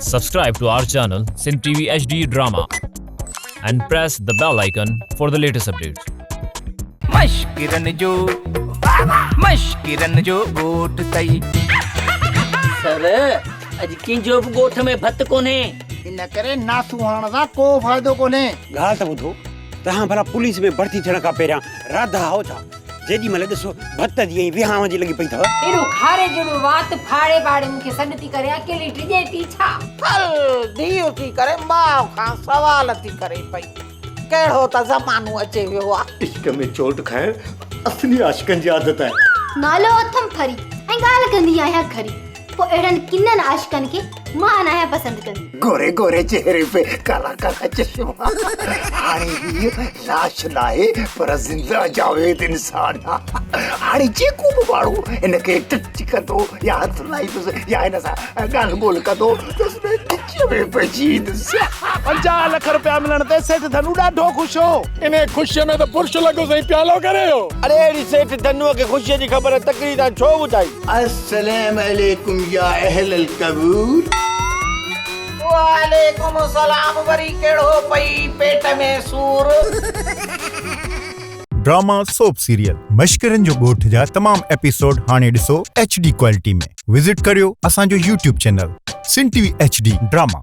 Subscribe to our channel Sindh TV HD Drama and press the bell icon for the latest updates. مشڪرن جو مشڪرن جو ڳوٺ اٿئي. سر، اڄ ڪنهن جو به ڳوٺ ۾ ڀت ڪونهي. ان ڪري ناسون هڻڻ سان ڪو فائدو ڪونهي. ڳالهه ته ٻڌو، توهان ڀلا پوليس ۾ ڀرتي ٿيڻ کان پهريان راڌا هئو ڇا؟ جيڏي مهل ڏسو ڀت جي ۽ وهانء جي لڳي پئي اٿو. ايڏو کاري جهڙو وات ڦاڙي ٻاڙي مون کي سڏ ٿي ڪري اڪيلي ڊڄين ٿي ڇا؟ ٿل ڌيء ٿي ڪري ماء کان سوال ٿي ڪري پئي. ڪهڙو ته زمانو اچي ويو آ. عشق ۾ چوٽ کائڻ اصلي عاشقن جي عادت آهي. نالو اٿم ڦري ۽ ڳالهه ڪندي آهيان کري. پوء اهڙن ڪنن عاشقن کي مان ناهيان پسند ڪندي. گوري گوري چهري پي ڪالا ڪالا چشما هاڻي هيء لاش ناهي پر زنده جاويد انسان آ. هاڻي جيڪو به ماڻهو هن کي ٽچ ڪندو يا هٿ لائيندس يا هن سان ڳالهه ٻولهه ڪندو ته ڳچيء ۾ پئجي ايندس. 50 لک رپيا ملڻ تي سيٺ ڌنو ڏاڍو خوش هو. انهيء خوشيء ۾ ته برش لڳس ۽ پيالو ڪري ويو. اڙي اهڙي سيٺ ڌنوء کي خوشيء جي خبر تڪڙي تان ڇو ٻڌائي؟ السلام عليڪم يا اهل القبور. وعليڪم السلام وري ڪهڙو پئي پيٽ ۾ سور. ڊراما سوپ سيريل مشڪرن جو ڳوٺ جا تمام ايپيسوڊ هاڻي ڏسو ايڇ ڊي ڪوالٽي ۾ وزٽ ڪريو اسان جو YouTube channel Sindh T V H D drama.